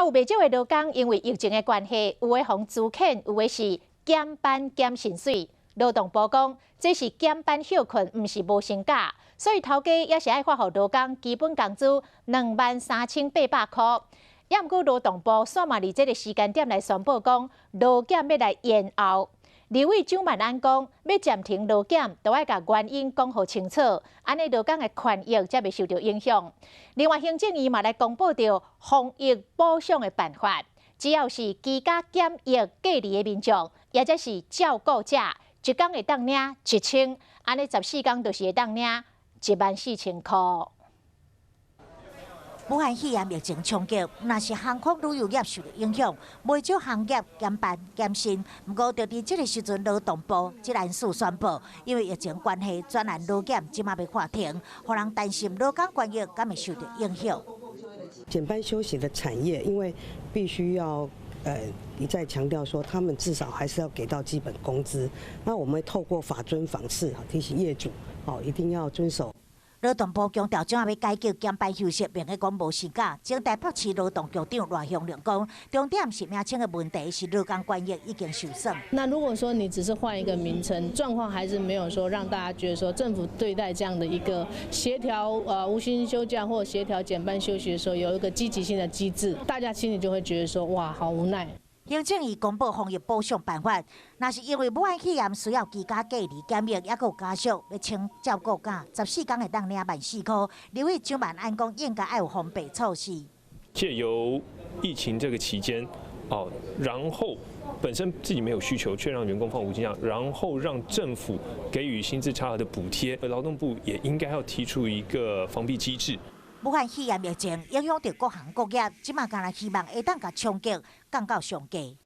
有袂少的勞工因為疫情的關係，有的予資遣，有的是減班減薪水。勞動部講，這是減班歇睏，毋是無薪假，所以頭家也是愛發予勞工基本工資23,800箍。也毋過勞動部煞嘛佇這個時間點來宣布講，勞檢欲來延後。立委蔣萬安講，欲暫停勞檢，都愛共原因講予清楚，按呢勞工的權益才袂受著影響。另外，行政院嘛來公布著防疫補償的辦法，只要是居家檢疫隔離的民眾，抑者是照顧者，一工會當領1000，按呢14工就是會當領14,000箍。武漢肺炎疫情衝擊，若是航空旅遊業受著影響，袂少行業減班減薪。毋過，就佇這个時陣，勞動部這禮四宣布，因為疫情關係，專案勞檢這馬欲喊停，予人擔心勞工權益敢會受著影響。減班休息的產業，因為必須要一再強調說，他們至少還是要給到基本工資。那我們會透過法遵訪視，提醒業主，哦，一定要遵守。勞動部強調，這馬欲改革減班休息，袂使講無薪假。前台北市勞動局長賴香伶講，重點是名稱的問題，是勞工權益已經受損。那如果說你只是換一個名稱，狀況還是沒有說讓大家覺得說政府對待這樣的一個協調無薪休假或協調減班休息的時候，有一個積極性的機制，大家心裡就會覺得說哇，好無奈。行政院公布防疫補償辦法，若是因為武漢肺炎需要居家隔離檢疫，抑閣有家屬欲請照顧假，14工會當領14,000箍。立委蔣萬安講，應該愛有防備措施。借由疫情這個期間，哦，然後本身自己沒有需求，卻讓員工放無薪假，然後讓政府給予薪資差額的補貼，勞動部也應該要提出一個防弊機制。武漢肺炎疫情影響著各行各業，這馬敢若希望會當共衝擊降到上低。